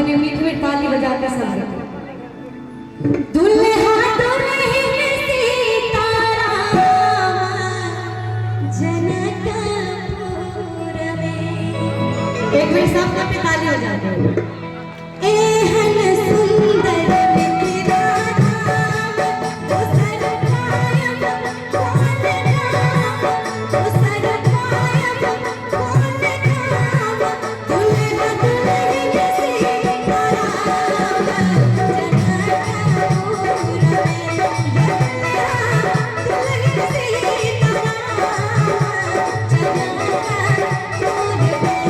कनि मीठ मीठ ताली बजा के सब दुल्हा दुल्हन सीताराम जनकपुर में। एक मिनट, सब पे ताली हो जाते हैं। एहन सुंदर मिथिला धाम, दोसर पायब कोन धाम, दोसर पायब कोन धाम, दुल्हा दुल्हन सीताराम जनकपुर में, दुल्हा दुल्हन सीताराम जनकपुर में।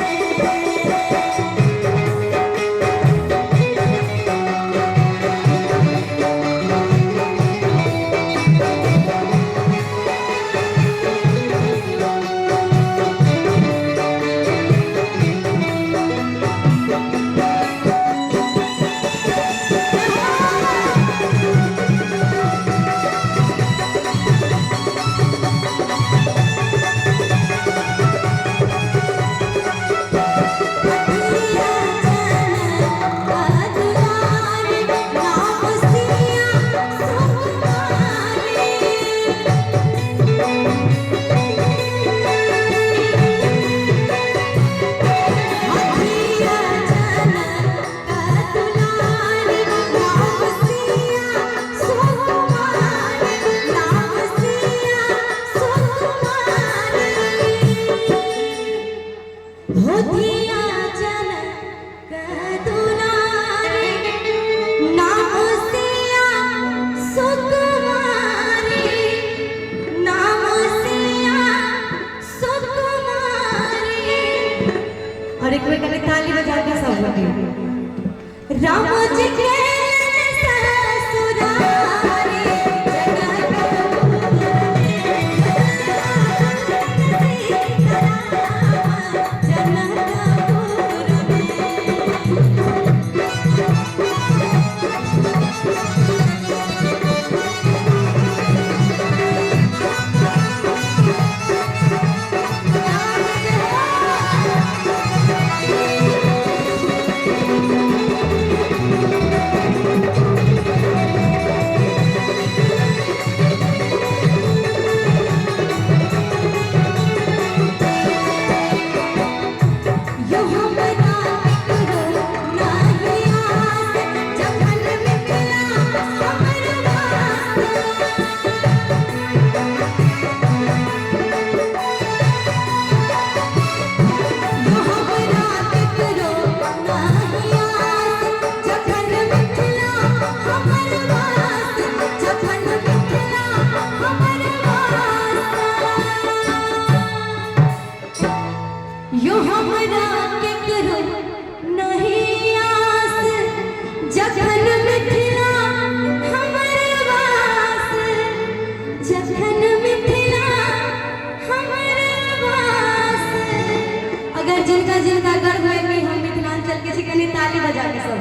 अथिया जनक दुलारे, नाम सिया सुकुमारी। अथिया जनक दुलारे, नाम सिया सुकुमारी, नाम सिया सुकुमारी। होधिया जनक दुलारे, नाम सिया सुकुमारी, नाम सिया सुकुमारी। और एक बेर कनि ताली बजा के सब गोटे। राम जी के ससुरारी जनकपुर में, सीताराम जनकपुर में। यो हमरा केकरो नाही आस, जखन मिथिला हमर वास। यो हमरा केकरो नाही आस, जखन मिथिला हमर वास, जखन मिथिला हमर वास। यो हमरा केकरो नहीं आस, जखन मिथिला हमर वास, जखन मिथिला हमर वास। अगर जिनका जिनका गर्व है कि हम मिथिलांचल के छी, कनि ताली बजा के सब।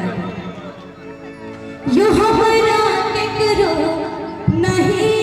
यो हमरा केकरो नहीं